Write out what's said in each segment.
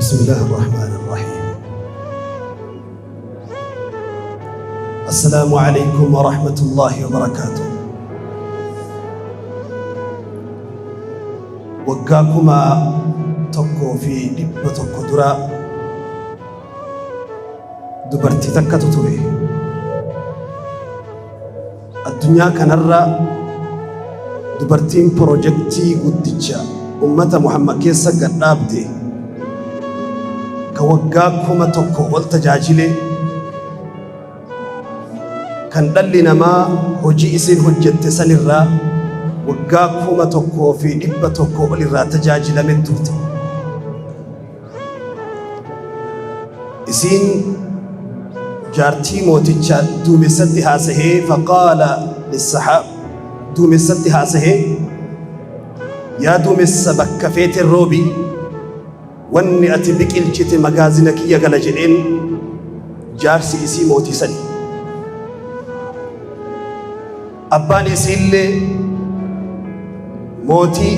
بسم الله الرحمن الرحيم. السلام عليكم ورحمة الله وبركاته. Waggaa 1100 dura dubartii takkatu ture. Addunyaa kanarra dubartiin pirojektii guddicha ummata Muhammad keessa gad dhaabde ka waggaa 1000 ol tajaajile kan dhalli namaa hojii isiin hojjette sanirraa waggaa 1100 ol irraa tajaajilame turte. Isiin jaartii mooticha duumessatti haasahee faqaala lissahaab duumessatti haasahee yaa duumessa bakka feete roobi wanni ati biqilchite magaazina kiyya gala jedheen jaarsi isii mootii sani. Abbaan isiillee mootii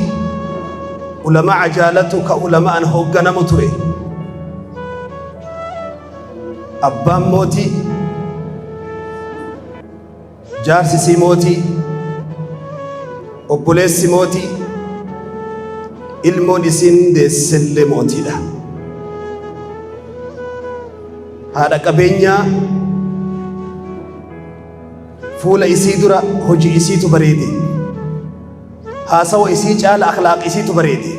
ulama'a jaalatu ka ulama'an hoogganamu ture. Abbaan mootii jaarsi isii mootii obboleessi mootii ilmoon isiin deessellee mootiidha. Haadha qabeenyaa Fuula isii dura hojii isiitu bareede. Haasawa isii caala akhlaaq isiitu bareede.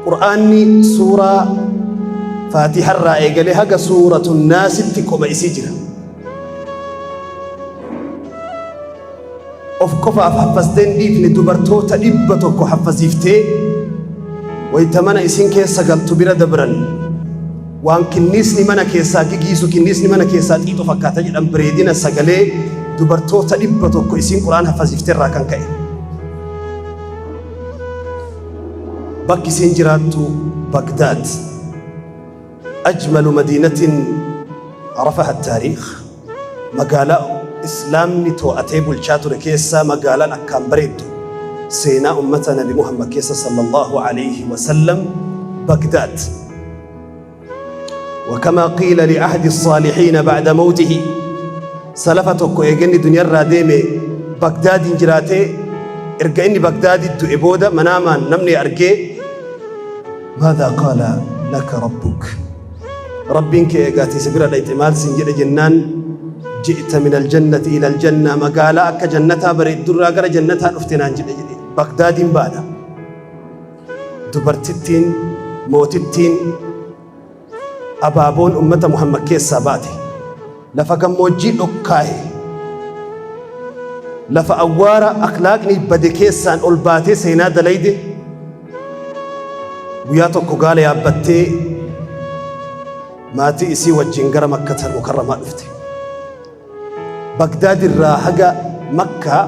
Qur'aanni suuraa Faatiharraa eegalee haga suuratu Naasitti qoma isii jira. Of qofaaf haffaztee hin dhiifne dubartoota 100 haffasiiftee wayta mana isiin keessa galtu bira dabran waan kinniisni mana keessaa gigiisu kinniisni mana keessaa xiixu fakkaata jedhan bareedina sagalee dubartoota 100 isiin Qur'aan haffasiifte irraa kan ka'e. Bakki isiin jiraattu Bagdaad. Ajmalu madiinatin arafaha taariikh magaalaa Islaamni too'atee bulchaa ture keessaa magaalaan akkaan bareeddu seenaa ummata Nabi Muhammad keessa sallallahu alayhi wa sallam Bagdaad. وكما قيل لأحد الصالحين بعد موته سلفة tokko eeganni duniyarraa deeme Bagdaadiin jiraatee erga inni Bagdaaditti du'e booda manaamaan namni argee Maadhaa qaala laka rabbuk Rabbiin kee egaa ati isa bira dhayxe maal siin jedhe jennaan ji'ta min aljannati ila aljanna magaalaa akka jannataa bareeddurraa gara jannataa dhufte naan jedhe jedhe Bagdaadiin baadha dubartittiin mootittiin abaaboon ummata Muhammad keessaa baate lafa gammoojjii dhokkaahe lafa awwaara akhlaaqni bade keessaan ol baatee seenaa dalayde guyyaa tokko gaala yaabbattee maatii isii wajjin gara Makkatal Mukarramaa dhufte. Bagdaad irraa haga Makkaa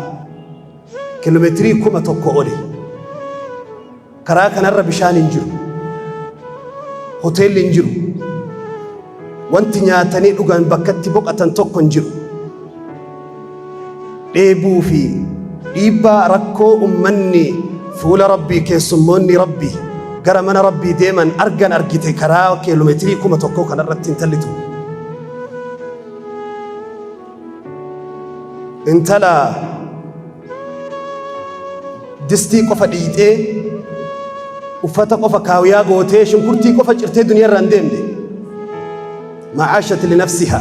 kiiloomeetirii 1000 oli. Karaa kanarra bishaan hin jiru. Hoteelli hin jiru. Wanti nyaatanii dhugan bakkatti boqatan tokko hin jiru. Dheebuu fi dhiibbaa rakkoo ummanni fuula Rabbii keessummoonni Rabbii gara mana Rabbii deeman argan argite karaa kiiloomeetirii 1000 kanarratti intalli tun. Intala distii qofa dhiiyxee uffata qofa kaawiyaa gootee shunkurtii qofa cirtee duniyaa irraa hin deemne macaashat linafsiha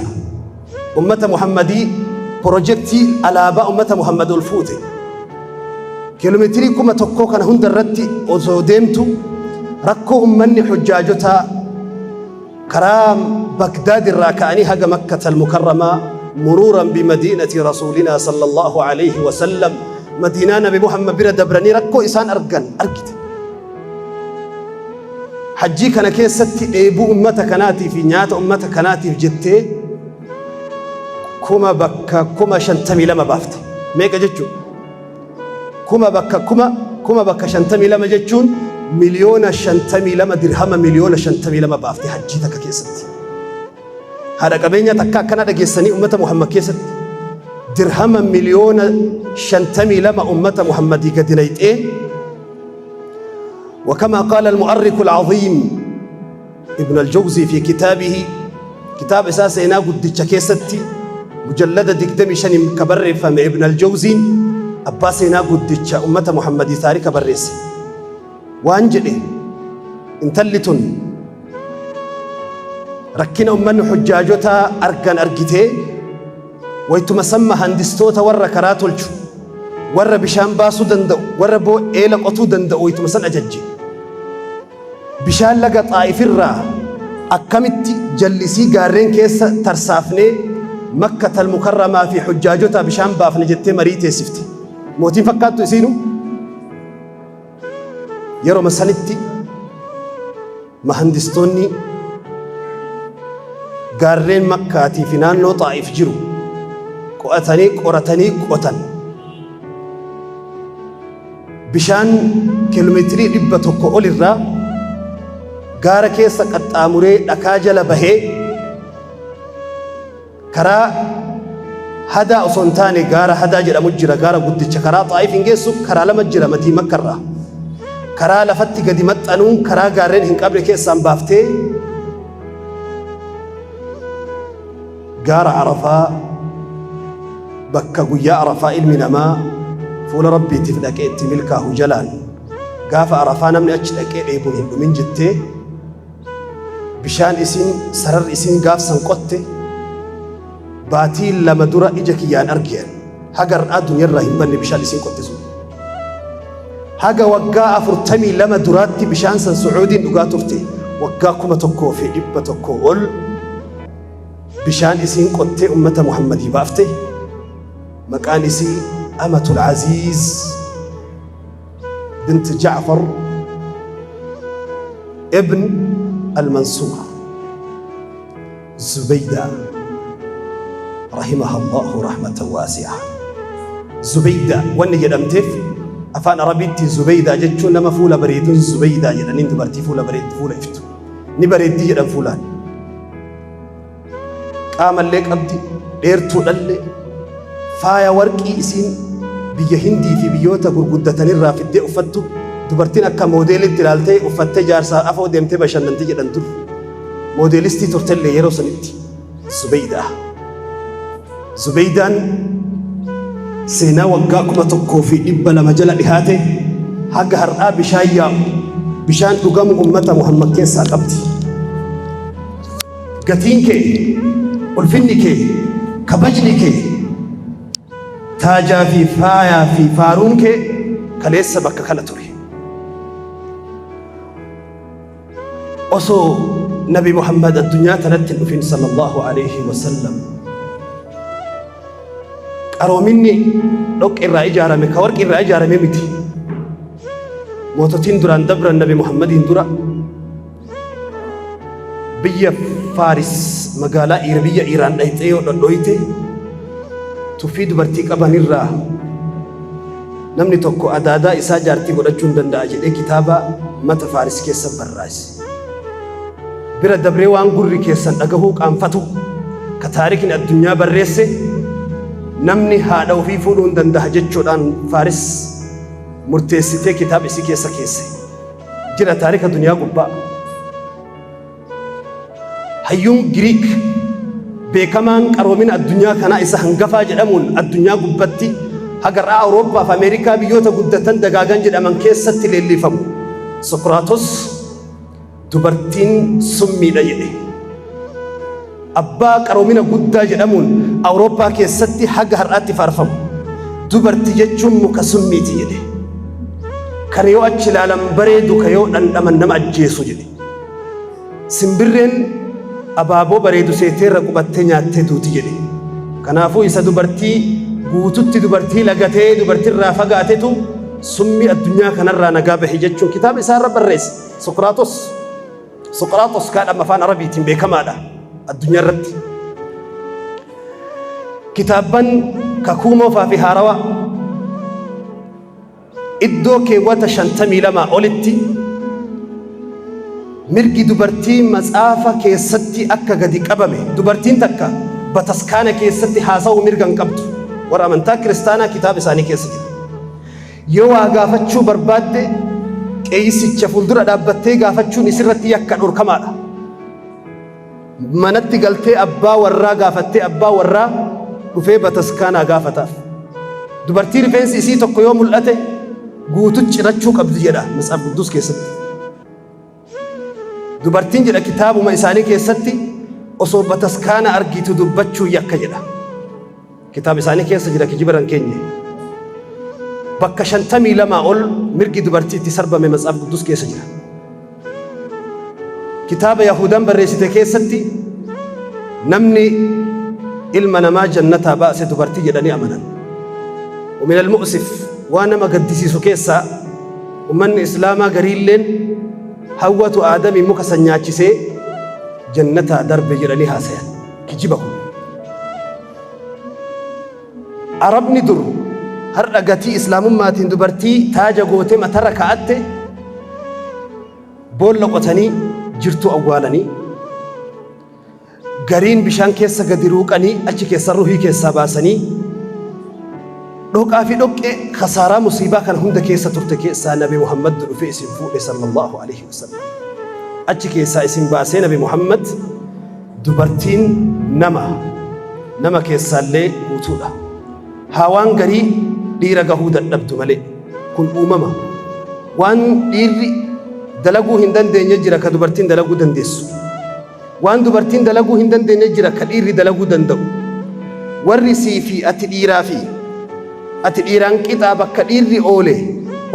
ummata Muhammadii pirojektii alaabaa ummata Muhammad ol fuute kiiloomeetirii 1000 kana hunda irratti osoo deemtu rakkoo ummanni hujjaajotaa Karaa Bagdaad irraa ka'anii haga Makkatal Mukarramaa muruuran bimadiinati Rasuulinaa sallallahu alayhi wa sallam Madiinaa Nabi Muhammad bira dabranii rakkoo isaan argan argite. Hajjii kana keessatti dheebuu ummata kanaatii fi nyaata ummata kanaatiif jettee kuma bakka 52,000 baafte. Meeqa jechuudha? Kuma bakka kuma kuma bakka 52 jechuun 52,000,000 dirhama 52,000,000 baafte hajjii takka keessatti. Haadha qabeenyaa takka akkana dhageessanii ummata Muhammad keessatti dirhama 52,000,000 ummata Muhammadii gadi nayxee. وكما قال المؤرخ العظيم ابن الجوزي في كتابه kitaaba isaa seenaa guddicha keessatti mujallada 25 ka barreeffame Ibn al-Jawziin abbaa seenaa guddicha ummata Muhammadii taarika barreesse waan jedhe intalli tun rakkina ummanni hujjaajotaa argan argitee waytuma san mahandistoota warra karaa tolchu warra bishaan baasuu danda'u warra eela qotuu danda'u waytuma san ajajje. Bishaan laga Xaa'ifirraa akkamitti jallisii gaarreen keessa tarsaafnee Makkatal Mukarramaa fi hujjaajotaa bishaan baafna jettee marii teessifte. Mootiin fakkaattu isiinu yeroma sanitti mahandistoonni gaarreen Makkaatii fi naannoo Xaa'if jiru qo'atanii qoratanii qotan. Bishaan kiiloomeetirii 100 ol irraa gaara keessa qaxxaamuree dhakaa jala bahee karaa hadaa osoo hin taane gaara hadaa jedhamu jira gaara guddicha karaa Xaa'if hin geessu karaa lama jira matii Makkarraa. Karaa lafatti gadi maxxanuun karaa gaarreen hin qabne keessaan baaftee Gaara Arafaa bakka guyyaa Arafaa ilmi namaa fuula Rabbiitiif dhaqee itti milkaahu jalaan gaafa Arafaa namni achi dhaqee dheebuun hin dhumin jettee bishaan isiin sararri isiin gaaf san qotte baatii 2 dura ija kiyyaan arge haga har'aa duniyarraa hin banne bishaan isiin qotte sun. Haga waggaa 42 duraatti bishaan san Su'uudiin dhugaa turte waggaa 1100 ol bishaan isiin qottee ummata Muhammadii baafte maqaan isii Amatul Aziiz bint Ja'far ibn Al-Mansuur Zubaydaa rahimaha Allahu rahmatan waasi'a. Zubaydaa wanni jedhamteef afaan Arabiitti Zubaydaa jechuun nama fuula bareeduun Zubaydaa jedhaniin dubartii fuula bareeddu fuula iftu. Ni bareeddi jedhan fuulaan. Qaamallee qabdi, dheertuudhallee, faaya warqii isiin biyya Hindii fi biyyoota gurguddatanirraa fiddee uffattu dubartiin akka moodeelitti ilaaltee uffattee jaarsaa afoo deemtee bashannanti jedhan dur. Moodeelistii turtellee yeroo sanitti Zubeydaa. Zubeydaan seenaa waggaa 1200 jala dhihaate haga har'aa bishaan yaa'u bishaan dhugamu ummata Muhammad keessaa qabdi. Gatiin kee, ulfinni kee, kabajni kee, taajaa fi faayaa fi faaruun kee kaleessa bakka kana ture. Osoo Nabi Muhammad addunyaa tanatti hin dhufin sallallahu alaihi wasallam qaroominni dhoqqe irraa ijaarame ka warqi irraa ijaarame miti. Moototiin duraan dabran Nabi Muhammadiin dura biyya Faaris magaalaa Iira biyya Iiraan dhayxee yoo dhodhooyte tuffii dubartii qabanirraa namni tokko adaadaa isaa jaartii godhachuu hin danda'a jedhee kitaaba mata Faaris keessa barraa'e. Bira dabree waan gurri keessan dhagahuu qaanfatu ka taarikni addunyaa barreesse namni haadha ofii fuudhuu hin danda'a jechuudhaan Faaris murteessitee kitaaba isii keessa keesse. Jira taarika duniyaa gubbaa. Hayyuun Giriik beekamaan qaroomina addunyaa kanaa isa hangafaa jedhamuun addunyaa gubbatti haga har'aa Awurooppaa fi Ameerikaa biyyoota guddatan dagaagan jedhaman keessatti leellifamu. Sokraatos dubartiin summiidha jedhe. Abbaa qaroomina guddaa jedhamuun Awurooppaa keessatti haga har'aatti faarfamu. Dubarti jechuun muka summiiti jedhe. Kan yoo achi ilaalan bareedu ka yoo dhandhaman nama ajjeesu jedhe. Simbirreen abaaboo bareedu seetee irra qubattee nyaattee duuti jedhe. Kanaafuu isa dubartii guututti dubartii lagatee dubartirraa fagaatetu summii addunyaa kanarraa nagaa bahe jechuun kitaaba isaa irra barreesse. Soqraatos Soqraaxos kaadhama afaan Arabiitiin beekamaadha addunyaa irratti. Kitaabban kakuu moofaa fi haarawaa iddoo keewwata 52 olitti mirgi dubartii matsaafa keessatti akka gadi qabame dubartiin takka bataskaana keessatti haasa'uu mirga hin qabdu. Warra amantaa kiristaanaa kitaaba isaanii keessa jira. Yoo waa gaafachuu barbaadde Qeeysicha fuuldura dhaabbattee gaafachuun isirratti yakka dhorkamaadha. Manatti galtee abbaa warraa gaafattee abbaa warraa dhufee bataskaanaa gaafataaf. Dubartii rifeensi isii tokko yoo mul'ate guutu cirachuu qabdi jedha Matsaaf Qudduus keessatti. Dubartiin jedha kitaabuma isaanii keessatti osoo bataskaana argitu dubbachuu yakka jedha. Kitaaba isaanii keessa jira, kijiba irra hin keenye. Bakka 52 ol mirgi dubartii itti sarbame Matsaaf Qudduus keessa jira. Kitaaba Yahudaan barreessite keessatti namni ilma namaa jannataa baase dubartii jedhanii amanan. ومن المؤسف waan nama gaddisiisu keessaa ummanni Islaamaa gariilleen Hawwatu Aadamii muka san nyaachisee jannataa darbe jedhanii haasayan. Kijiba kun. Arabni dur har'a gatii Islaamummaatiin dubartii taaja gootee matarra kaa'atte boolla qotanii jirtuu awwaalanii, gariin bishaan keessa gadi ruuqanii achi keessa ruhii keessaa baasanii dhoqaa fi dhoqqee khasaaraa musiibaa kana hunda keessa turte keessaa Nabi Muhammad dhufee isin fuudhe sallallahu alaihi wasallam. Achi keessaa isin baasee Nabi Muhammad. Dubartiin nama, nama keessaallee guutuudha. Haa waan garii dhiira gahuu dadhabdu malee. Kun uumama. Waan dhiirri dalaguu hin dandeenye jira ka dubartiin dalaguu dandeessu. Waan dubartiin dalaguu hin dandeenye jira ka dhiirri dalaguu danda'u. Warri sii fi ati dhiiraa fi ati dhiiraan qixaa bakka dhiirri oole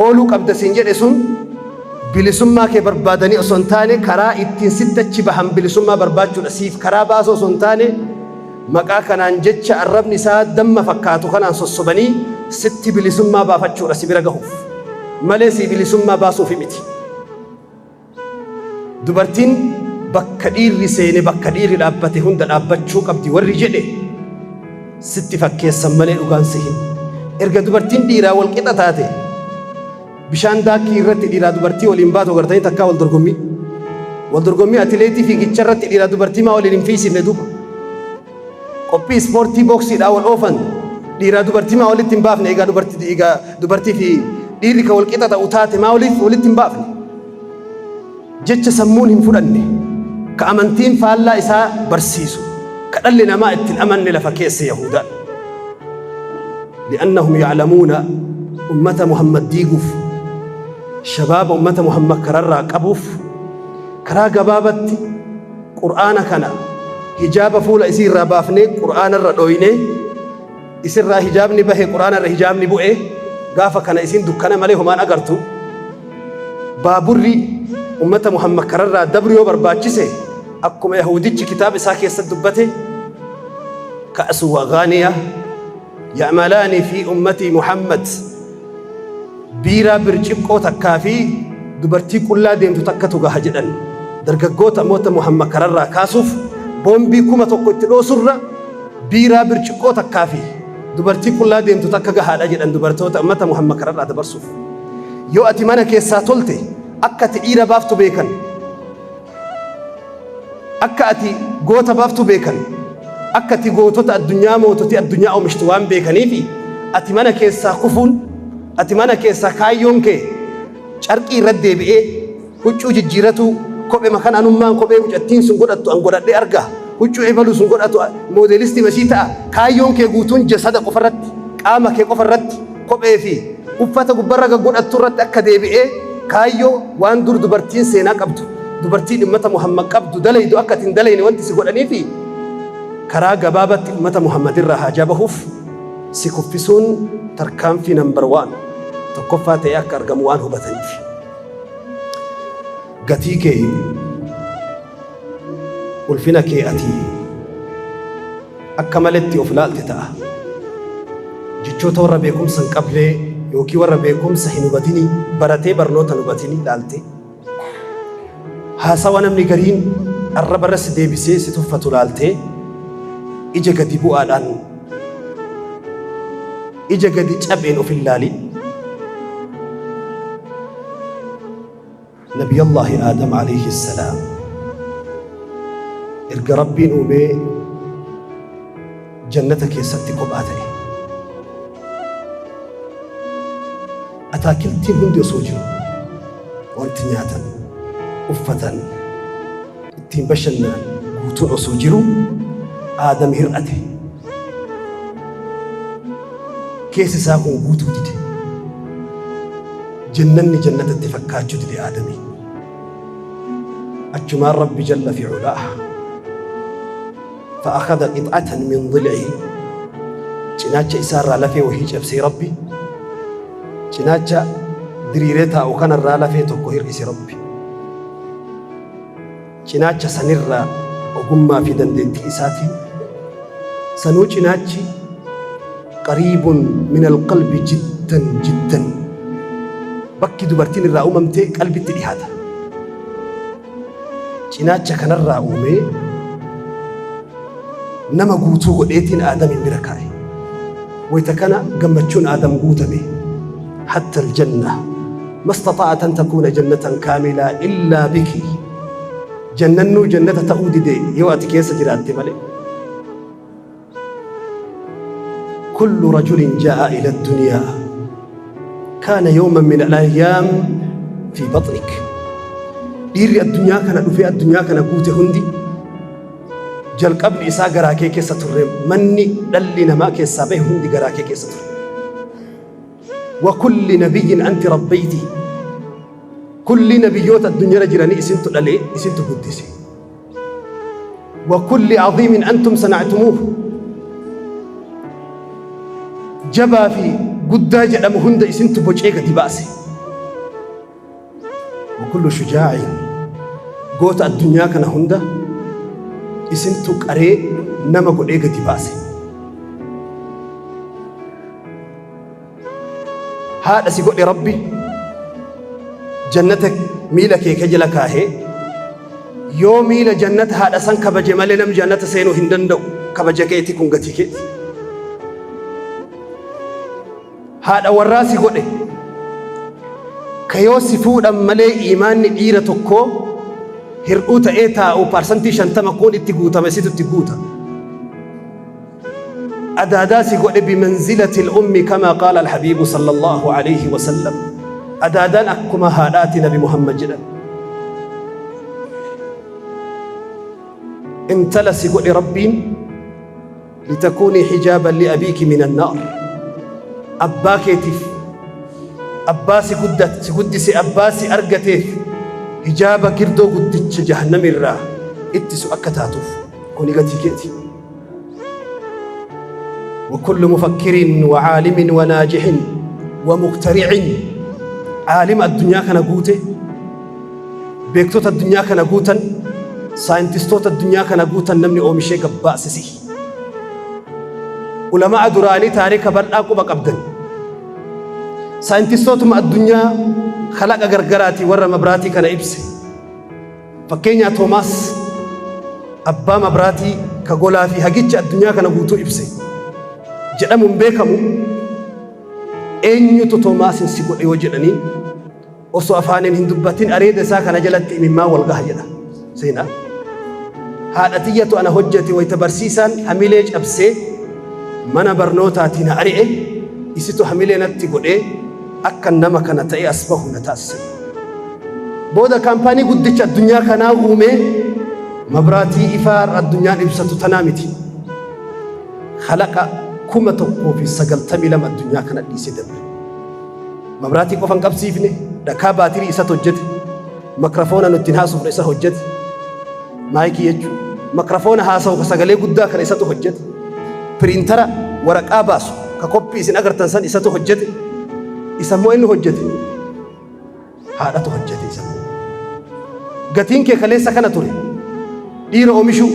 ooluu qabda siin jedhe sun bilisummaa kee barbaadanii osoo hin taane karaa ittiin sitti achi bahan bilisummaa barbaachuudha. Siif karaa baasuu osoo hin taane maqaa kanaan jecha arrabni isaa damma fakkaatu kanaan sossobanii sitti bilisummaa baafachuudha si bira gahuuf. Malee sii bilisummaa baasuufi miti. Dubartiin bakka dhiirri seene, bakka dhiirri dhaabbate hunda dhaabbachuu qabdi warri jedhe sitti fakkeessan malee dhugaan si hin. Erga dubartiin dhiiraa wal qixa taate bishaan daakkii irratti dhiiraa dubartii waliin baatu agartanii takkaa wal dorgommii. Wal dorgommii atileetii fiigicha irratti dhiiraa dubartii maa waliin hin fiisifne duuba? Qophii ispoortii booksiidhaa wal oofan dhiiraa dubartii maa walitti hin baafne? Egaa dubartii, egaa dubartii fi dhiirri kan wal qixa ta'u taate maa walitti hin baafne? Jecha sammuun hin fudhanne, ka amantiin faallaa isaa barsiisu, ka dhalli namaa itti hin amanne lafa keessa Yahuudaan. Li'annahum ya'lamuuna ummata Muhammad diiguuf, shabaaba ummata Muhammad kararraa qabuuf karaa gabaabatti Qur'aana kana hijaaba fuula isii irraa baafnee Qur'aana irra dhooynee, isirraa hijaabni bahe, Qur'aana irra hijaabni bu'e, gaafa kana isiin dukkana malee homaan agartu. Baaburri ummata Muhammad kararraa dabru yoo barbaachise akkuma Yahudichi kitaaba isaa keessatti dubbate ka'su wa ghaaniya ya'malaani fi ummati Muhammad, biiraa birciqqoo takkaa fi dubartii qullaa deemtu takkatu gaha jedhan. Dargaggoota ummata Muhammad kararraa kaasuuf boombii 1000 itti dhoosurra biiraa birciqqoo takkaa fi dubartii qullaa deemtu takka gahaadha jedhan dubartoota ummata Muhammad kararraa dabarsuuf. Yoo ati mana keessaa tolte akka ati dhiira baaftu beekan, akka ati goota baaftu beekan, akka ati gootota addunyaa moototii addunyaa oomishtu waan beekaniifi ati mana keessaa kufuun, ati mana keessaa kaayyoon kee carqii irratti deebi'ee huccuu jijjiiratuu, kophee makan anummaan kophee mucattiin sun godhattu an godhadhee arga, huccuu ebaluu sun godhatu moodelistii masii ta'a, kaayyoon kee guutuun jasada qofa irratti, qaama kee qofa irratti, kophee fi uffata gubbarra gaggodhattu irratti akka deebi'ee kaayyoo waan dur dubartiin seenaa qabdu, dubartiin ummata Muhammad qabdu dalaydu akka ati hin dalayne wanti si godhaniifi karaa gabaabatti ummata Muhammad irraa haajaa bahuuf si kuffisuun tarkaanfii number one tokkoffaa ta'ee akka argamu waan hubataniif. Gatii kee, ulfina kee ati akka maletti of laalte ta'a. Jechoota warra beekumsa hin qabnee yookiin warra beekumsa hin hubatinii, baratee barnoota hin hubatinii laalte. Haasawa namni gariin arraba irra si deebisee si tuffatu laaltee ija gadi bu'aadhaan, ija gadi cabeen of hin laalin. Nabiyallaahi Aadam alayhi salaam erga Rabbiin uumee jannata keessatti kophaa ta'e. Ataakiltiin hundi osoo jiru, Wanti nyaatan, uffatan, ittiin bashannanan guutuun osoo jiruu Aadam hir'ate. Keessi isaa kun guutuu dide. Jannanni jannata itti fakkaachuu dide Aadamii. Achumaan Rabbi jalla fi ulaah fa'akhadha qix'atan min dil'ihi cinaacha isaarraa lafee wahii cabsee Rabbi cinaacha diriiree taa'u kanarraa lafee tokko hir'ise Rabbi. Cinaacha sanirraa ogummaa fi dandeettii isaatiin sanuu cinaachi qariibun minal qalbi jiddan jiddan bakki dubartiin irraa uumamte qalbitti dhihaata. Cinaacha kanarraa uumee nama guutuu godheetiin Aadamiin bira kaa'e. Wayta kana gammachuun Aadam guutame. Hatta aljanna mastaxa'at an takuuna jannatan kaamilaa illaa biki. Jannannuu jannata ta'uu dide yoo ati keessa jiraatte malee. Kullu rajulin jaa'a ila duniyaa kaana yawman min al-ayyaam fi baxnik. Dhiirri addunyaa kana dhufee addunyaa kana guute hundi jalqabni isaa garaa kee keessa turre manni dhalli namaa keessaa bahe hundi garaa kee keessa ture. Wa kulli nabiyyin anti rabbayti. Kulli nabiyyoota addunyaarra jiranii isintu dhalee isintu guddise. Wa kulli aziimin antum sana'tumuuh. Jabaa fi guddaa jedhamu hunda isintu bocee gadi baase. Wa kullu shujaa'in goota addunyaa kana hunda isintu qaree nama godhee gadi baase. Haadha si godhe Rabbi jannata miila kee ka jala kaahee yoo miila jannata haadha san kabaje malee namni jannata seenuu hin danda'u kabaja keeti kun gatii keeti. Haadha warraa si godhe ka yoo si fuudhan malee iimaanni dhiira tokkoo hir'uu ta'ee taa'u paarsantii 50 kun itti guutame situ itti guuta. Adaadaa si godhe bimanzilatil ummi kamaa qaala alhabiibu sallallahu alayhi wa sallam. Adaadaan akkuma haadhaati Nabi Muhammad jedhan. Intala si godhe Rabbiin litakuunii hijaaban liabiiki minan naar. Abbaa keetiif abbaa si guddat si guddise abbaa si argateef hijaaba girdoo guddicha jahannamirraa ittisu akka taatuuf kuni gatii keeti. وكل مفكر وعالم وناجح ومخترع عالم الدنيا كان قوته beektota addunyaa kana guutan saayintistoota addunyaa kana guutan namni oomishee gabbaasisi. Ulamaa duraanii taarika bal'aa quba qabdan. Saayintistootuma addunyaa kalaqa gargaraatii warra mabraatii kana ibse. Fakkeenyaa Toomaas abbaa mabraatii ka golaa fi hagicha addunyaa kana guutuu ibse jedhamuun beekamu eenyutu Toomaasin si godhe yoo jedhaniin osoo afaaniin hin dubbatin areeda isaa kana jalatti imimmaan wal gaha jedha seenaan. Haadha tiyyatu ana hojjete wayita barsiisaan hamilee cabsee mana barnootaatii na ari'e isitu hamilee natti godhee akkan nama kana ta'ee as bahu na taasise. Booda kaampaanii guddicha addunyaa kanaa uumee mabraatii ifaa har'a addunyaan ibsatu tanaa miti. Kalaqa 1092 addunyaa kana dhiisee dabre. Mabraatii qofa hin qabsiifne, dhakaa baatirii isatu hojjete, makrafoona nu ittiin haasofnu isa hojjete, maayikii jechuun makrafoona haasawu ka sagalee guddaa kana isatu hojjete, piriintara waraqaa baasu ka koppii isin agartan san isatu hojjete, isa immoo inni hojjete. Haadhatu hojjete isa. Gatiin kee kaleessa kana ture. Dhiira oomishuu.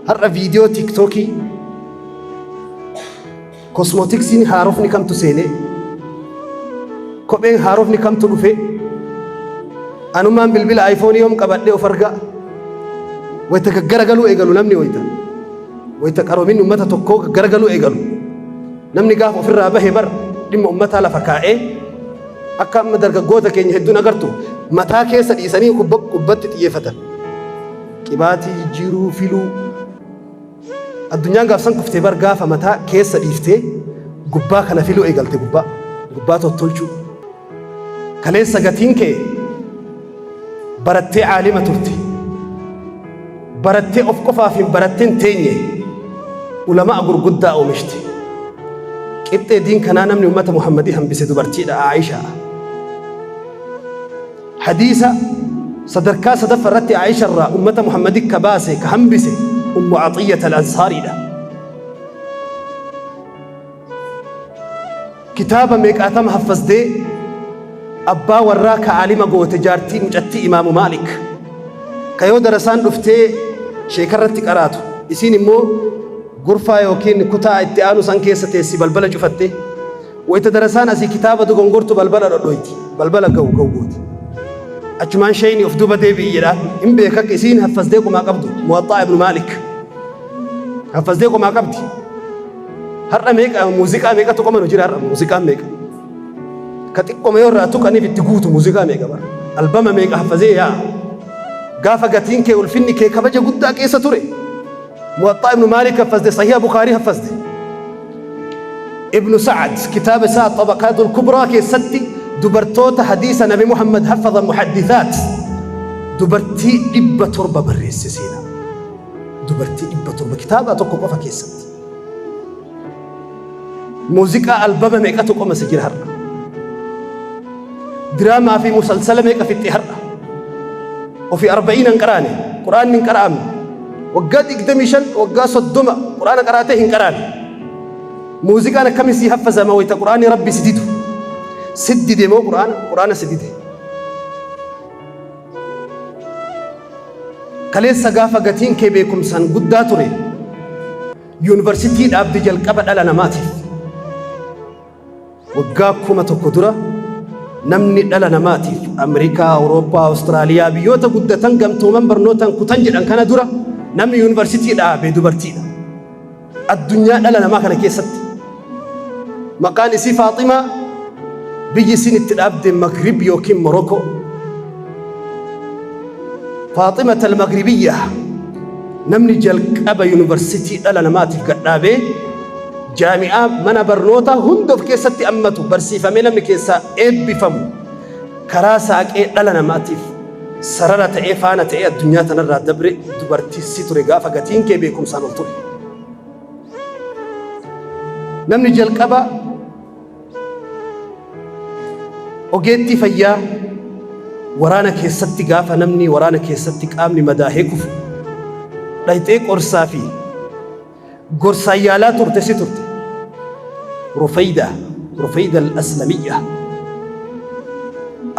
Har'a viidiyoo tiiktookii kosmootiksiin haarofni kamtu seenee kopheen haarofni kamtu dhufee anumaan bilbila aayifoonii yoom qabadhee of argaa wayita gaggaragaluu eegalu namni wayita wayita qaroominni uummata tokkoo gaggaragaluu eegalu Namni gaafa ofirraa bahe bar dhimma ummataa lafa kaa'ee akka amma dargaggoota keenya hedduun agartu mataa keessa dhiisanii kubbatti xiyyeeffatan. Qibaatii jijjiiruu, filuu. Addunyaan gaafsan kuftee bar gaafa mataa keessa dhiiftee gubbaa kana filuu eegalte gubbaa. Gubbaa tottolchuu. Kaleessa gatiin kee barattee aalima turte. Barattee of qofaaf hin barattin teenye ulama'a gurguddaa oomishte. Qixxee diin kanaa namni ummata Muhammadii hambise dubartiidha Aayishaa. Hadiisa sadarkaa sadaffa irratti Aayisha irraa ummata Muhammadii ka baase ka hambise Ummu Axiyyat al-Ansaariidha. Kitaaba meeqaatama haffazdee abbaa warraa ka aalima goote jaartii mucattii Imaamu Maalik. Ka yoo darasaan dhuftee sheekarratti qaraatu isiin immoo gurfaa yookiin kutaa itti aanu san keessa teessi balbala cufattee. Wayta darasaan asii kitaaba dogongortu balbala dhodhoyti. Balbala ga'u ga'u gooti. Achumaan sheeyni of duuba deebi'i jedha. Hin beeka akka isiin haffazdee qomaa qabdu. Muwaxxaa Ibnu Maalik. Haffazdee qomaa qabdi. Har'a meeqa muuziqaa meeqatu qoma nu jira har'a muuziqaan meeqa. Ka xiqqoma yoo irraa tuqaniif itti guutu muuziqaa meeqa bara. Albama meeqa haffazee yaa. Gaafa gatiin kee ulfinni kee kabaja guddaa keessa ture. Muwaxxaa Ibnu Maalik haffazde, Sahiha Bukaarii haffazde. Ibnu Sa'ad kitaaba isaa Xabaqaatul Kubraa keessatti dubartoota hadiisa Nabi Muhammad haffazan muhaddithaat dubartii 700 barreesse seenaa. Dubartii 700 kitaaba tokko qofa keessatti. Muuziqaa albama meeqatu qoma si jira har'a. Diraamaa fi musalsala meeqa fixxe har'a. Ofii arba'iina hin qaraane, Qur'aanni hin qara'amne. Waggaa 25, waggaa 30 Qur'aana qaraatee hin qaraane. Muuziqaan akkami sii haffazama wayita Qur'aanni Rabbi si didu. Si dide moo Qur'aana? Qur'aana si dide. Kaleessa gaafa gatiin kee beekumsaan guddaa ture, yuunivarsitii dhaabde jalqaba dhala namaatiif. Waggaa 1000 dura namni dhala namaatiif Ameerikaa, Awurooppaa, Awustiraaliyaa biyyoota guddatan gamtooman barnootaan kutan jedhan kana dura namni yuunivarsitii dhaabe dubartiidha. Addunyaa dhala namaa kana keessatti maqaan isii Faaximaa biyyi isiin itti dhaabde Magrib yookiin Morokoo. Faaximat al-Magribiyya namni jalqaba yuunivarsitii dhala namaatiif gadhaabee jaami'aa mana barnootaa hunda of keessatti ammatu barsiifamee namni keessaa eebbifamu karaa saaqee dhala namaatiif sarara ta'ee faana ta'ee addunyaa tanarraa dabre dubartii si ture gaafa gatiin kee beekumsaan ol ture. Namni jalqaba ogeettii fayyaa waraana keessatti gaafa namni waraana keessatti qaamni madaahee kufu dhayxee qorsaa fi gorsaan yaalaa turte si turte. Rufayda, Rufayda al-Aslamiyya.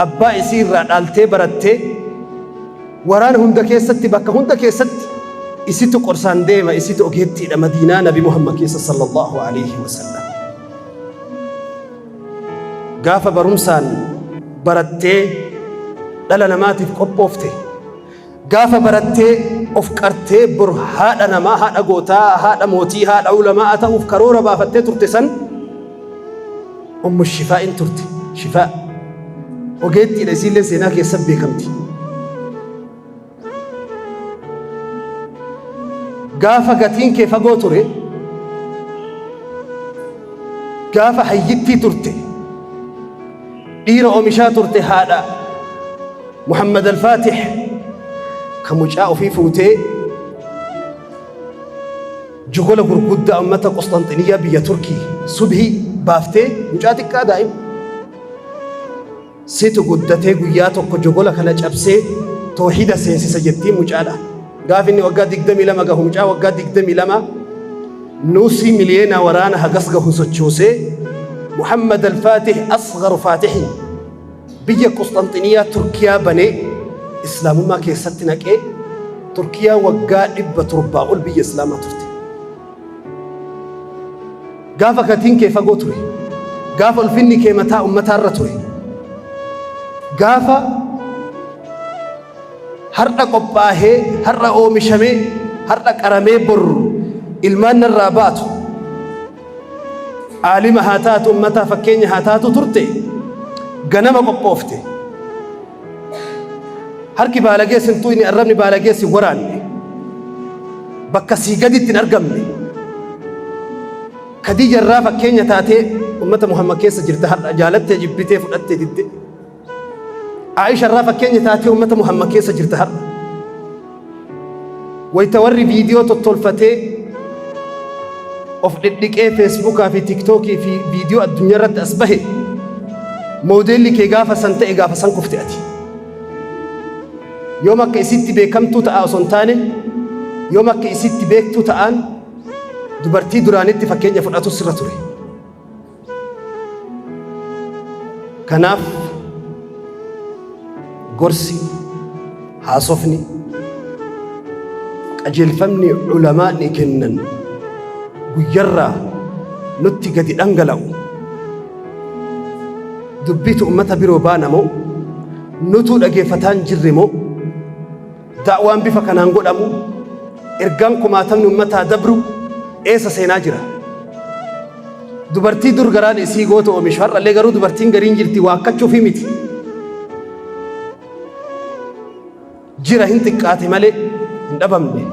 Abbaa isii irraa dhaaltee barattee waraana hunda keessatti bakka hunda keessatti isitu qorsaan deema isitu ogeettiidha Madiinaa Nabi Muhammad keessa sallallahu alaihi wasallam. Gaafa barumsaan barattee dhala namaatiif qophoofte Gaafa barattee of qartee bor haadha namaa, haadha gootaa, haadha mootii, haadha ulamaa'a ta'uuf karoora baafattee turte san Ummu Shifaa'in turte. Shifaa. Ogeettiidha isiillee seenaa keessa beekamti. Gaafa gatiin kee fagoo ture, gaafa hayyittii turte, dhiira oomishaa turte haadha Muhammad Al-Faatih ka mucaa ofii fuutee jogola gurguddaa ummata Qusxanxiniyyaa biyya Turkii subhii baaftee mucaa xiqqaa daa'ima situ guddatee guyyaa tokko jogola kana cabsee toohida seensisa jettiin mucaadha. Gaaf inni waggaa 22 gahu mucaa waggaa 22 nuusii miliyoona waraana hagas gahu sochoosee Muhammad Al-Faatih asgaru Faatihin Biyya Qusxanxiniyaa Turkiyaa banee Islaamummaa keessatti naqee Turkiyaa waggaa 700 ol biyya Islaamaa turte. Gaafa gatiin kee fagoo ture. Gaafa ulfinni kee mataa ummataarra ture. Gaafa har'a qophaahee, har'a oomishamee, har'a qaramee bor ilmaan narraa baatu Aalima haa taatu ummataa fakkeenya haa taatu turte ganama qophoofte. Harki baalagee sin tuqne arrabni baalagee sin waraanne. Bakka sii gaditti hin argamne. Khadiija irraa fakkeenya taatee ummata Muhammad keessa jirta har'a jaalattee jibbitee fudhattee didde. Aisha irraa fakkeenya taatee ummata Muhammad keessa jirta har'a. Wayta warri viidiyoo tottolfatee of dhidhiqee feesbuukaa fi tiiktookii fi viidiyoo addunyaa irratti as bahe moodeelli kee gaafa san ta'e gaafa san kufte ati. Yoom akka isitti beekamtuu ta'a osoo hin taane yoom akka isitti beektuu ta'aan dubartii duraanitti fakkeenya fudhatu sirra ture. Kanaaf gorsi, haasofni, qajeelfamni ulamaa'ni kennan guyyarraa nutti gadi dhangala'u dubbiitu ummata biroo baana moo nutuu dhageeffataa hin jirre moo Da'waan bifa kanaan godhamu, ergaan kumaatamni ummataa dabru eessa seenaa jira? Dubartii dur garaan isii goota oomishu har'allee garuu dubartiin gariin jirti waakkachuufii miti. Jira hin xiqqaate malee hin dhabamne.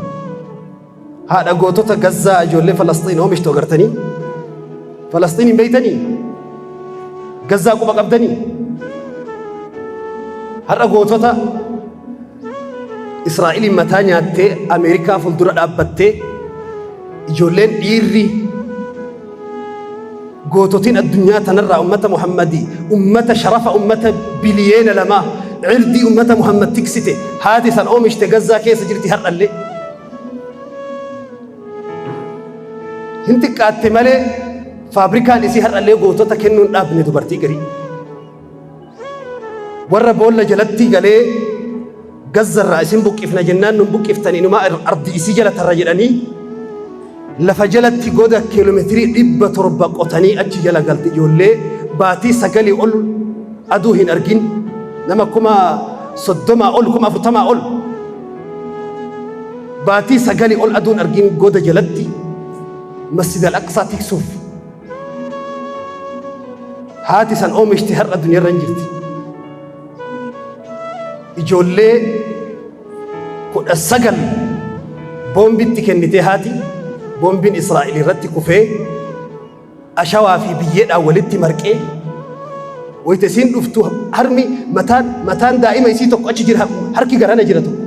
Haadha gootota Gazzaa ijoollee Falasxiin oomishtu agartanii? Falasxiin hin beeytanii? Gazzaa quba qabdanii? Har'a gootota Israa'eliin mataa nyaattee Ameerikaa fuuldura dhaabbattee ijoolleen dhiirri goototiin addunyaa tanarraa ummata Muhammadii ummata sharafa ummata biliyeena lamaa cirdii ummata Muhammad tiksite haati san oomishte Gazzaa keessa jirti har'allee. Hin xiqqaatte malee faabrikaan isii har'allee gootota kennuu hin dhaabne dubartii garii. Warra boolla jalatti galee Gazzarraa isin buqqifna jennaan nun buqqiftan inumaa ardi isii jala tarra jedhanii lafa jalatti goda kiiloomeetirii 700 qotanii achi jala galte ijoollee baatii sagalii ol aduu hin argin nama 30,000 ol 40,000 ol baatii sagalii ol aduun argin goda jalatti Masjid al-Aqsaa tiksuuf haati san oomishti har'a duniyarra hin jirti. Ijoollee 19 boombitti kennitee haati boombiin Israa'el irratti kufee ashawaa fi biyyeedhaan walitti marqee wayita isiin dhuftu harmi mataan mataan daa'ima isii tokko achi jira harki garana jira tokko.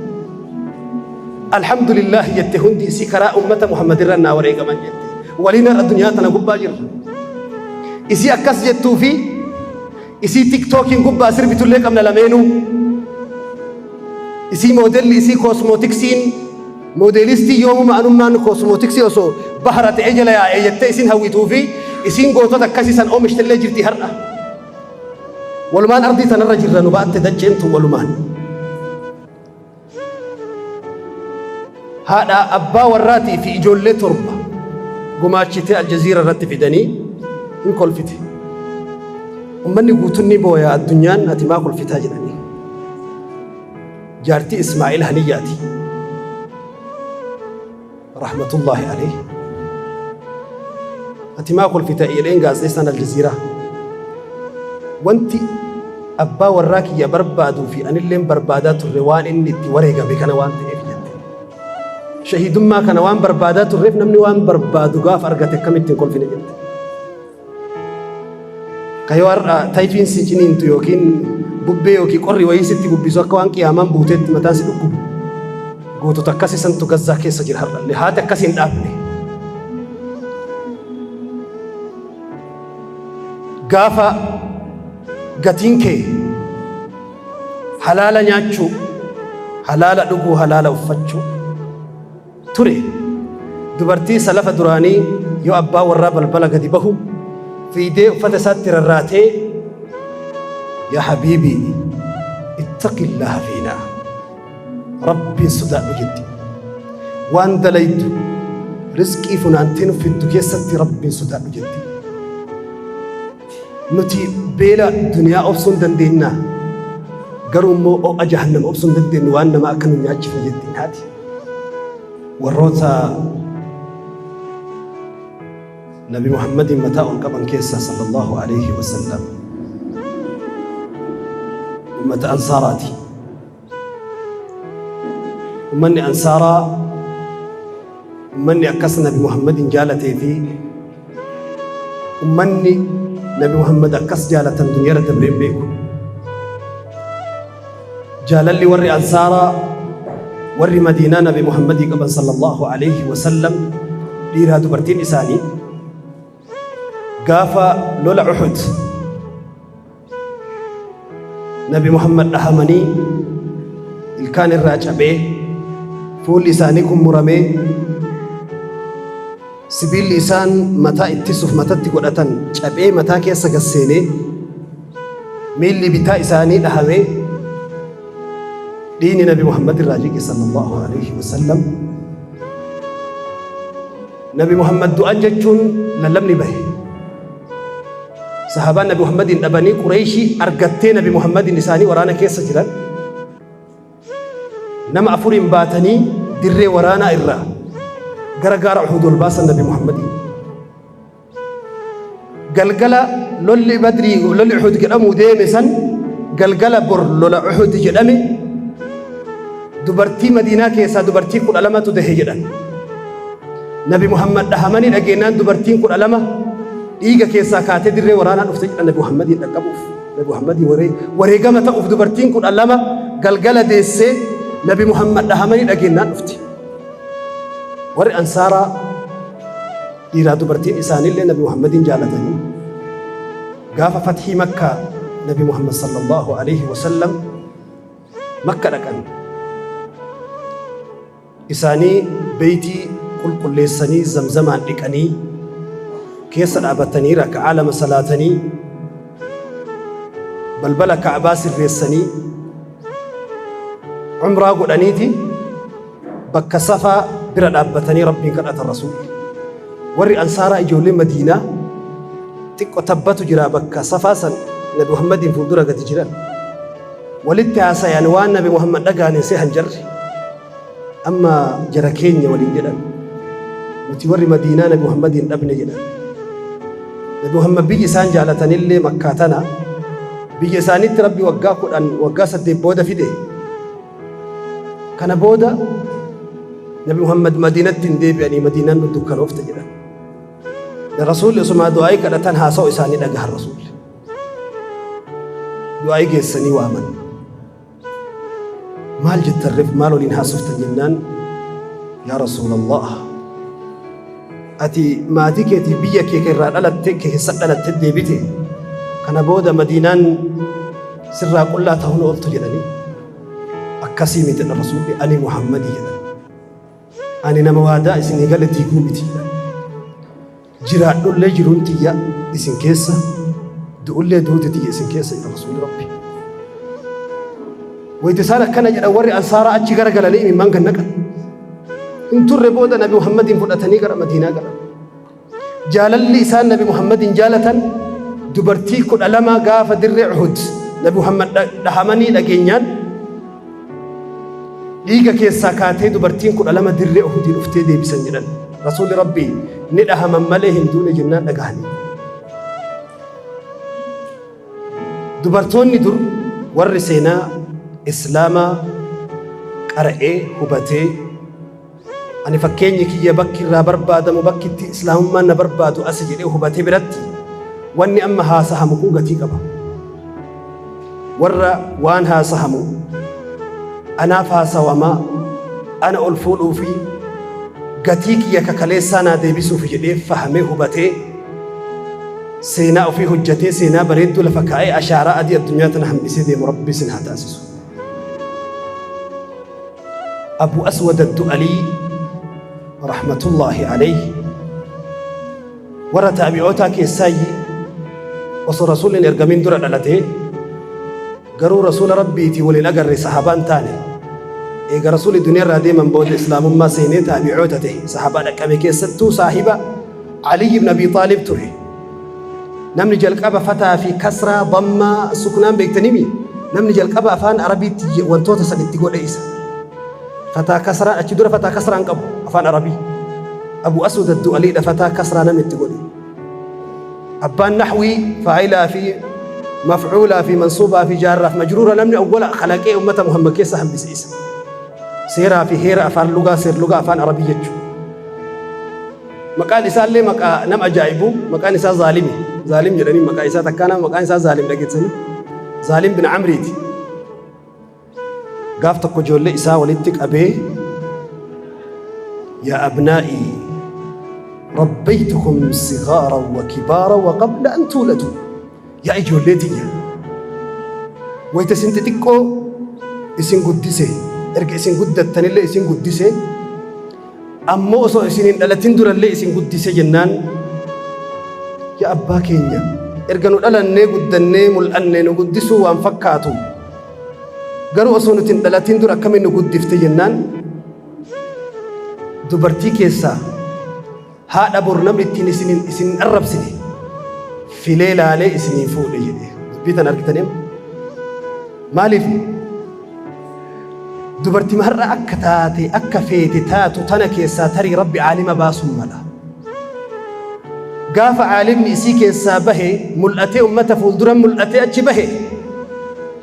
Alhamdulillah jette hundi isii karaa ummata Muhammad irra naa wareegaman jette. Waliin har'a duniyaa tana gubbaa jirra. Isii akkas jettuu fi isii tiktookiin gubbaa sirbitullee qabna lameenuu. Isii moodelli isii koosmootiksiin moodeelistii yoomuma anummaan koosmootiksii osoo bahara ta'ee jala yaa'ee jettee isin hawwituu fi isiin gootota akkasii san oomishtellee jirti har'a. Walumaan ardii tanarra jirra nu baatte dacheen tun walumaan. Haadha abbaa warraatii fi ijoollee torba gumaachitee Aljaziira irratti fidanii hin kolfite. Ummanni guutuun ni booya addunyaan ati maa kolfitaa jedhanii. Jaartii Ismaa'il Haniyyaati. Rahmatullaahi alayhi. Ati maa kolfita jedheen gaazexeessaan Aljaziiraa. Wanti abbaa warraa kiyya barbaaduu fi anilleen barbaadaa turre waan inni itti wareegame kana waan ta'eef jette. Shahiidummaa kana waan barbaadaa turreef namni waan barbaadu gaafa argate akkamitti hin kolfine jette. Ka yoo har'a tayfiin si ciniintu yookiin bubbee yookiin qorri wayii sitti bubbisu akka waan qiyaamaan buuteetti mataan si dhukkubu. Gootota akkasii santu Gazzaa keessa jira har'allee. Haati akkasii hin dhaabne. Gaafa gatiin kee halaala nyaachuu, halaala dhuguu, halaala uffachuu ture. Dubartii salafa duraanii yoo abbaa warraa balbala gadi bahu fiidee uffata isaatti rarraatee yaa habiibii ittaqillaha fiinaa rabbiin sodaadhu jetti. Waan dalaydu rizqii funaantee nu fiddu keessatti rabbiin sodaadhu jetti. Nuti beela duniyaa obsuu hin dandeenya. Garuu immoo ho'a jahannama obsuu hin dandeenyu waan nama akka nu nyaachifne jettiin haati. Warroota Nabi Muhammadiin mataa ol qaban keessaa sallallahu alaihi wasallam ummata Ansaaraati. Ummanni Ansaaraa ummanni akkas Nabi Muhammadiin jaalatee fi ummanni Nabi Muhammad akkas jaalatan duniyaarra dabree hin beeku. Jaalalli warri Ansaaraa warri Madiinaa Nabi Muhammadii qaban sallallahu alaihi wasallam, dhiiraa dubartiin isaanii, gaafa lola Uhud Nabi Muhammad dhahamanii, ilkaan irraa cabee, fuulli isaanii kun muramee, sibiilli isaan mataa ittisuuf matatti godhatan cabee mataa keessa gasseenee, miilli bitaa isaanii dhahamee, dhiigni Nabi Muhammad irraa jige sallallahu alaihi wasallam. Nabi Muhammad du'an jechuun lallabni bahe. Sahabaan Nabi Muhammadin dhabanii, Qureeshii argattee Nabi Muhammadin isaanii waraana keessa jiran nama afuriin baatanii dirree waraanaa irraa gara gaara Uhud ol baasan Nabi Muhammadin. Galgala lolli Badrii, lolli Uhud jedhamu deeme san, galgala bor lola Uhud jedhame, dubartii Madiinaa keessaa dubartii 12tu dahe jedhan. Nabi Muhammad dhahamanii dhageenyaan dubartiin 12 dhiiga keessaa kaatee dirree waraanaa dhufte jedhan, Nabi Muhammadiin dhaqqabuuf. Nabi Muhammadii wareegama ta'uuf dubartiin 12 galgala deessee Nabi Muhammad dhahamanii dhageenyaan dhufte. Warri Ansaaraa dhiiraa dubartiin isaaniillee Nabi Muhammadiin jaalatanii, gaafa fathii Makkaa Nabi Muhammad sallallahu alaihi wasallam Makka dhaqan. Isaanii beeytii qulqulleessanii, zamzamaan dhiqanii, keessa dhaabatanii raka'aa lama salaatanii, balbala Ka'abaa sirreessanii, umraa godhaniiti bakka Safaa bira dhaabbatanii Rabbiin kadhatan Rasuulli. Warri Ansaaraa, ijoollee Madiinaa, xiqqo tabbatu jira bakka Safaa san Nabi Muhammadiin fuuldura gadi jiran. Walitti haasayan, waan Nabi Muhammad dhaga'aniin sehan jarri. Amma jara keenya waliin jedhan. Nuti warri Madiinaa Nabi Muhammadiin dhabne jedhan. Nabi Muhammad biyyi isaan jaalatanillee Makkaa tana, biyya isaaniitti Rabbi waggaa 10, waggaa 8 booda fide. Kana booda Nabi Muhammad Madiinatti hin deebi'anii, Madiinaan nu dukkanoofte jedhan. Rasuulli osumaa du'aa'ii kadhatan haasa'u isaanii dhagahan Rasuulli. Du'aa'ii geessanii waaman. Maal jettan reef, maal waliin haasoftan jennaan, yaa Rasuulallah, ati maatii keetiif biyya kee irraa dhalatte keessa dhalatte deebite, kana booda Madiinaan sirraa qullaa ta'uun ooltu jedhanii. Akkasii miti jedhan Rasuulli, ani Muhammadii jedhan. Ani nama waadaa isinii gale diiguu miti jedhan. Jiraadhullee jiruun tiyya isin keessa, du'ullee duuti tiyya isin keessa jedha Rasuulli Rabbi. Wayita isaan akkana jedhan warri Ansaaraa achi gara galanii imimmaan gad naqan. Hin turre, booda Nabi Muhammadiin fudhatanii gara Madiinaa galan. Jaalalli isaan Nabi Muhammadiin jaalatan dubartii 12 gaafa dirree Uhud Nabi Muhammad dhahamanii dhageenyaan dhiiga keessaa kaatee dubartiin 12 dirree Uhudii dhuftee deebisan jedhan. Rasuulli Rabbii ni dhahaman malee hin duune jennaan dhagahanii. Dubartoonni dur, warri seenaa Islaamaa qara'ee hubatee, ani fakkeenyi kiyya bakki irraa barbaadamu, bakki itti Islaamummaan na barbaadu asi jedhee hubatee biratti wanni amma haasahamu kun gatii qaba. Warra waan haasahamu anaaf haasawamaa, ana ol fuudhuu fi gatii kiyya kakaleessaa naa deebisuuf jedhee fahamee hubatee, seenaa ofii hojjetee, seenaa bareedduu lafa kaa'ee, ashaaraa adii addunyaa tana hambisee deemu Rabbi isin haa taasisu. Abu Aswad Addu'alii rahmatullaahi alayhi warra taabi'ootaa keessaayyi, osoo Rasuulli hin ergamin dura dhalatee, garuu Rasuula Rabbiitii waliin agarre, sahabaan taane. Eega Rasuulli duniyaa irraa deeman booda Islaamummaa seenee taabi'oota ta'e. Sahabaa dhaqqabe keessattuu saahiba Aliy ibn Abi Xaalib ture. Namni jalqaba fataa fi kasraa, dammaa, suknaan beektanimi, namni jalqaba afaan Arabiitti wantoota san itti godhe isa. Fataa kasraa, achi dura fataa kasraan qabu afaan Arabii. Abu Aswad Addu'aliidha fataa kasraa namni itti godhe. Abbaan nahwii, faayilaa fi mafcuulaa fi mansuubaa fi jaarraa fi majruura namni awwala kalaqee ummata Muhammad keessa hambise isa. Seeraa fi heera afaan lugaa, seer lugaa afaan Arabii jechuudha. Maqaan isaallee maqaa nama ajaa'ibu, maqaan isaa Zaalimi. Zaalim jedhanii maqaa isaa, takkaa nama maqaan isaa Zaalim dhageessanii. Zaalim bin Amriiti. Gaaf tokko ijoollee isaa walitti qabee yaa abnaa'ii rabbaytukum sigaaran wa kibaaran wa qabla an tuuladu yaa ijoollee tiyya wayta isin xixiqqoo isin guddise erga isin guddattanillee isin guddise ammoo osoo isin hin dhalatin durallee isin guddise jennaan yaa abbaa keenya erga nu dhalannee guddannee mul'anne nu guddisuu waan fakkaatu garuu osoo nuti hin dhalatin dura akkamiin nu guddifte jennaan dubartii keessaa haadha bor namni ittiin isin isin hin arrabsine filee laalee isinii fuudhe jedhe dubbii tana argitanii maaliif Dubartima har'a akka taate akka feete taatu tana keessaa tarii Rabbi aalima baasuun mala. Gaafa aalimni isii keessaa bahe mul'atee ummata fuuldura mul'atee achi bahe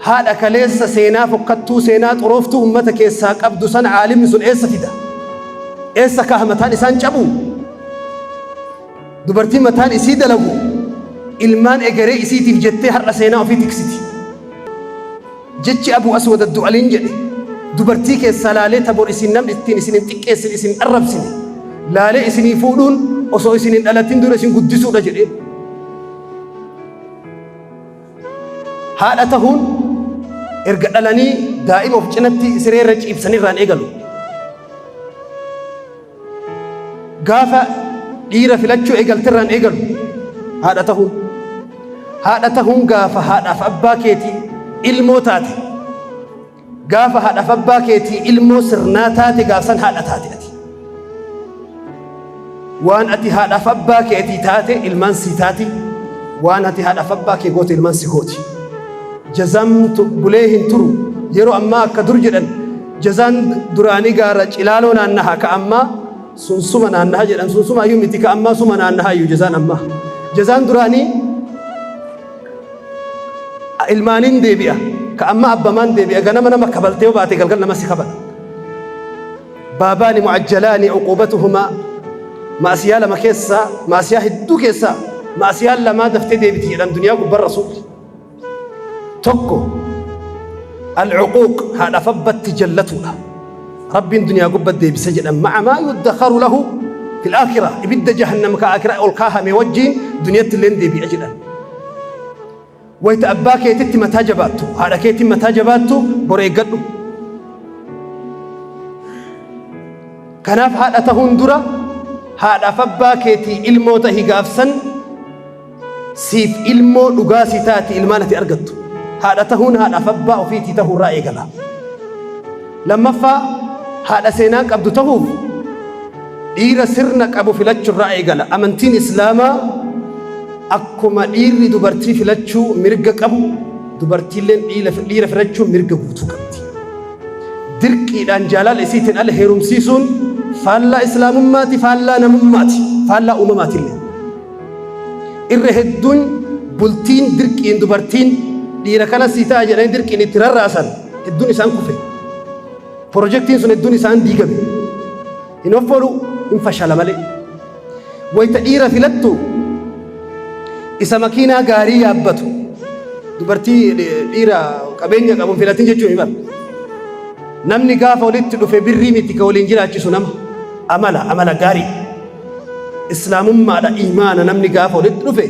haadha kaleessa seenaa fokkattuu seenaa xurooftuu ummata keessaa qabdu sana aalimni sun eessa fida? Eessa kaaha mataan isaan cabu? Dubartiin mataan isii dalagu ilmaan egeree isiitiif jettee har'a seenaa ofii tiksiti. Jechi Abuu Aswad Addu'aliin jedhe, dubartii keessaa laalee ta bor isin namni ittiin isin hin xiqqeessine isin hin arrabsine laalee isinii fuudhuun osoo isin hin dhalatin dura isin guddisuudha jedheen. Haadha tahuun erga dhalanii daa'ima of cinatti siree irra ciibsanirraan eegalu. Gaafa dhiira filachuu eegalterraan eegalu haadha tahuun. Haadha tahuun gaafa haadhaaf abbaa keetii ilmoo taate. Gaafa haadhaaf abbaa keetii ilmoo sirnaa taate gaafsan haadha taate ati. Waan ati haadhaaf abbaa keetii taate ilmaan sii taati. Waan ati haadhaaf abbaa kee goote ilmaan si gooti. Jazaan bulee hin turu. Yeroo ammaa akka dur jedhan Jazaan duraanii gaara Cilaaloo naannaha ka ammaa sunsuma naannaha jedhan sunsuma iyyuu miti ka ammaa suma naannaha iyyuu jazaan ammaa. Jazaan duraanii ilmaaniin deebi'a ka ammaa abbamaan deebi'a ganama nama kabaltee yoo baate galgal nama si kabala. Baabaani mu'ajjalaani uquubatuhumaa ma'asiyaa lama keessaa ma'asiyaa hedduu keessaa ma'asiyaan lamaa daftee deebiti jedhan duniyaa gubbaan rasuulli. Tokko al-uquuq haadhaaf abbatti jallatuudha. Rabbiin duniyaa gubbatti deebisa jedhan ma'a maa yuddakharu lahu fil aakhirah ibidda jahannam ka aakhira ol kaahame wajjiin duniyatti illeen deebi'a jedhan. Wayta abbaa keetitti mataa jabaattu haadha keetiin mataa jabaattu bor eeggadhu. Kanaaf haadha tahuun dura haadhaaf abbaa keetii ilmoo tahi gaafsan Siif ilmoo dhugaa si taati ilmaan ati argattu. Haadha tahuun haadhaaf abbaa ofiitii tahuu irraa eegala. Lammaffaa haadha seenaa qabdu tahuuf dhiira sirna qabu filachuu irraa eegala. Amantiin Islaamaa akkuma dhiirri dubartii filachuu mirga qabu dubartiilleen dhiira filachuu mirga guutuu qabdi. Dirqiidhaan jaalala isiitiin ala heerumsiisuun faallaa Islaamummaati, faallaa namummaati, faallaa uumamaatillee. Irra hedduun bultiin dirqiin dubartiin dhiira kana sii ta'a jedhanii dirqiin itti rarraasan hedduun isaan kufe. Pirojektiin sun hedduun isaan diigame. Hin offolu hin fashala malee. Wayita dhiira filattu isa makiinaa gaarii yaabbatu dubartii dhiira qabeenya qabu hin filatin jechuun hin bara. Namni gaafa walitti dhufe birrii miti ka waliin jiraachisu nama amala amala gaarii. Islaamummaadha iimaana namni gaafa walitti dhufe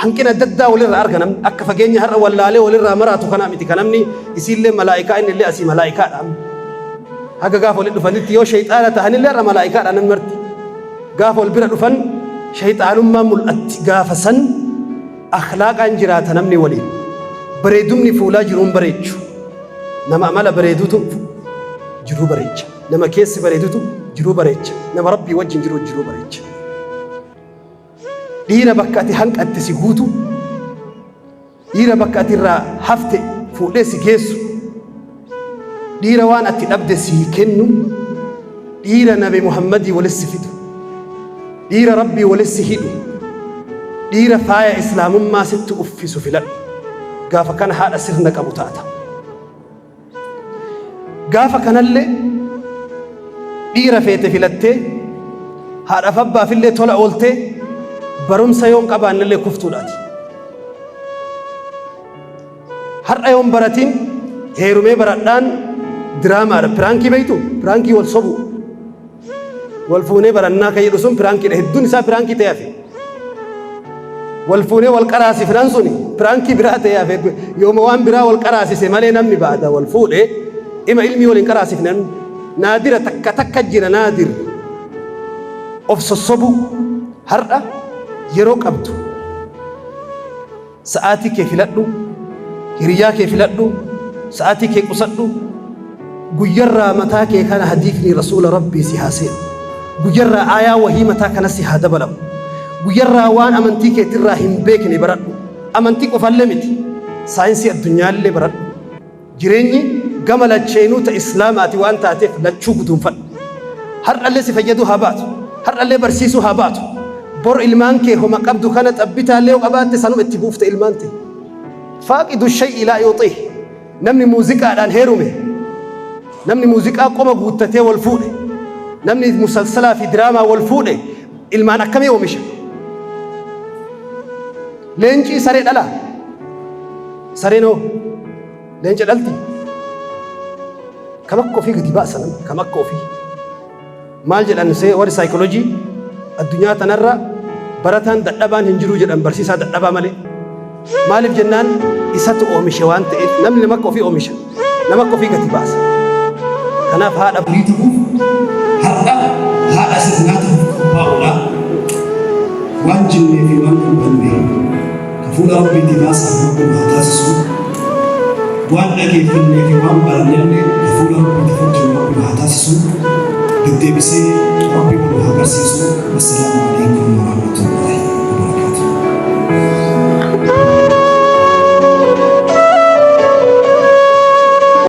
hanqina adda addaa walirraa arga namni akka fageenya har'a wallaalee walirraa maraatu kanaa miti ka namni isiillee malaa'ikaa inni illee asii malaa'ikaadha amma. Haga gaafa walitti dhufanitti yoo shayxaana tahanillee har'a malaa'ikaadha namni marti. Gaafa wal bira dhufan shayxaanummaan mul'atti gaafa san akhlaaqaan jiraata namni waliin. Bareedumni fuulaa jiruun bareechu. Nama amala bareedutu jiruu bareecha. Nama keessi bareedutu jiruu bareecha. Nama Rabbii wajjin jiru jiruu bareecha. Dhiira bakka ati hanqatte si guutu, dhiira bakka ati irraa hafte fuudhee si geessu, dhiira waan ati dhabde sii kennu, dhiira Nabi Muhammadii walis si fidu, dhiira Rabbii walis si hidhu, dhiira faaya Islaamummaa sitti uffisu filadhu. Gaafa kana haadha sirna qabu taata. Gaafa kanallee dhiira feete filattee haadhaaf abbaafillee tola ooltee barumsa yoon qabaannellee kuftuudhaati. Har'a yoon baratiin heerumee baradhaan Diraamaadha. Piraankii beektu? Piraankii wal sobu. Wal fuunee barannaa kan jedhu sun piraankiidha. Hedduun isaa piraankii ta'ee hafe. Wal fuunee wal qaraasifnaan suni piraankii biraa ta'ee hafe. Yooma waan biraa wal qaraasise malee namni baada wal fuudhe ima ilmii wal hin qaraasifne namni. Naadira takka takka jira naadir. Of sossobuu har'a yeroo qabdu. Sa'aatii kee filadhu, hiriyyaa kee filadhu, sa'aatii kee qusadhu, guyyarraa mataa kee kana hadiifni rasuula rabbii si haa seenu. Guyyarraa aayaa wahii mataa kana si haa dabalamu. Guyyarraa waan amantii keetirraa hin beekne baradhu. Amantii qofallee miti, saayinsii addunyaallee baradhu. Jireenyi gama lacheenuu ta Islaamaati waan taateef lachuu guduunfadhu. Har'allee si fayyaduu haa baatu. Har'allee barsiisuu haa baatu. Bor ilmaan kee homa qabdu kana xabbitaallee yoo qabaatte sanuma itti buufta ilmaan tee. Faaqidu shay'i laa yuuxiih. Namni muuziqaadhaan heerume, namni muuziqaa qoma guuttatee wal fuudhe, namni musalsalaa fi diraamaa wal fuudhe ilmaan akkamii oomisha? Leencii saree dhalaa? Sareen hoo leenca dhalti? Kam akka ofii gadi baasa namni kam akka ofii. Maal jedhan see warri saayikooloojii addunyaa tanarra barataan dadhabaan hin jiru jedhan barsiisaa dadhabaa malee. Maaliif jennaan isatu oomishe waan ta'eef namni nama akka ofii oomisha. Nama akka ofii gadi baasa. Kanaaf haadha borii ta'uuf har'a haadha sirnaa ta'uuf qophaa'uudha. Waan jennee fi waan dubbanne ka fuula Rabbiitii baasaaf Rabbi nu haa taasisu. Waan dhageeffannee fi waan barannellee ka fuula Rabbiitiif hojjennu Rabbi nu haa taasisu. Deddeebisee Rabbi wal nu haa garsiisu. Wassalaamu alaikum warahmatullahi.